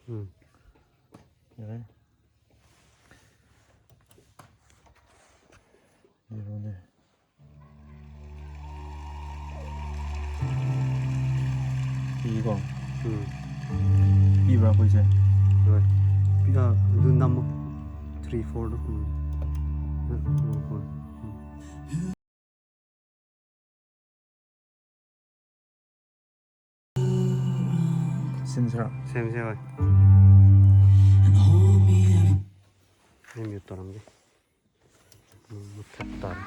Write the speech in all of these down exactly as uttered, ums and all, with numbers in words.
Hmm. Yare. Hero ne. Pi ko. Hmm. Pi bra koi se. Right. Pi, ah, du nam. Three, four du. Hmm. Hmm, hmm, hmm. Sim sera. Sim se bai. Ni mute to ram di. Mute to ram.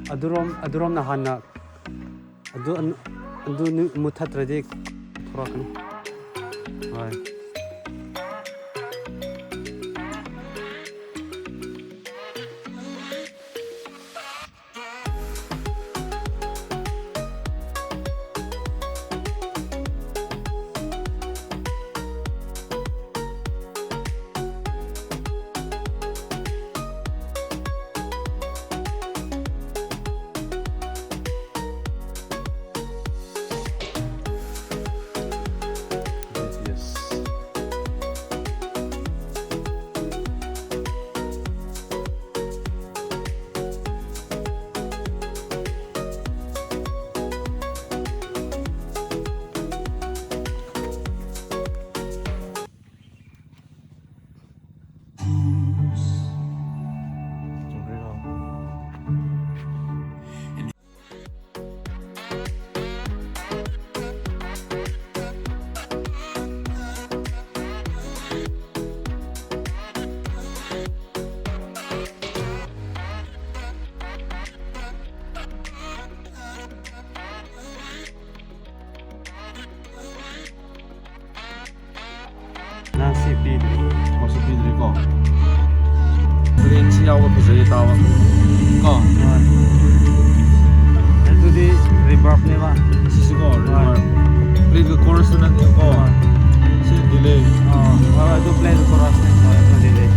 Adurom, adurom na han na. Adu, an, adu nu muthat ra di thora kan. Bai. Nang si pi, o si pi dui ko. Green si yau ko pezai tau. Ko. Atu di reverb ne ba. Si si ko, reverb. Play the chorus na ko. Si delay. Oh, atu play the chorus ne ko, atu delay.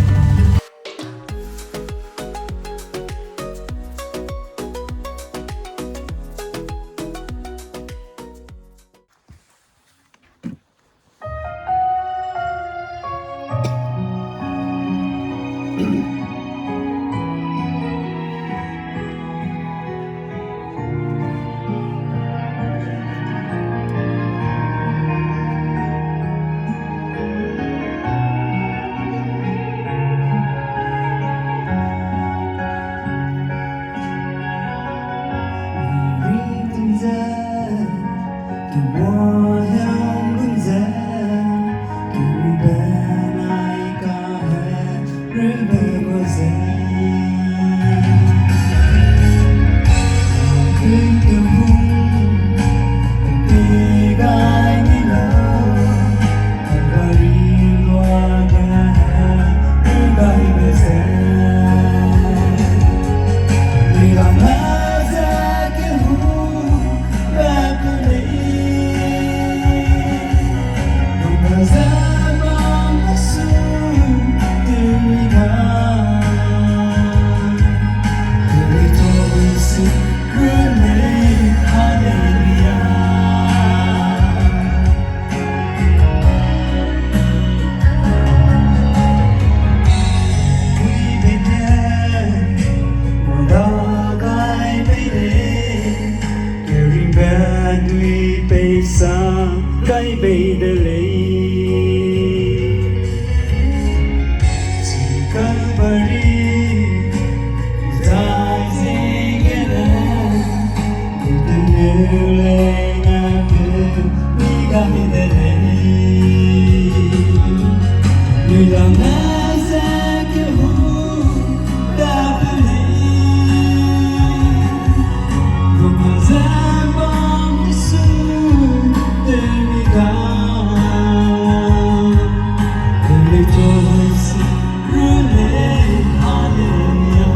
de lei. Chi Kalvari, zai ziegene, Nteneu leine pe mi gami de lei. Lui lam ne ze kehung da de lei. Gum ze bam su te mi ga. Rejoice, rule, hallelujah.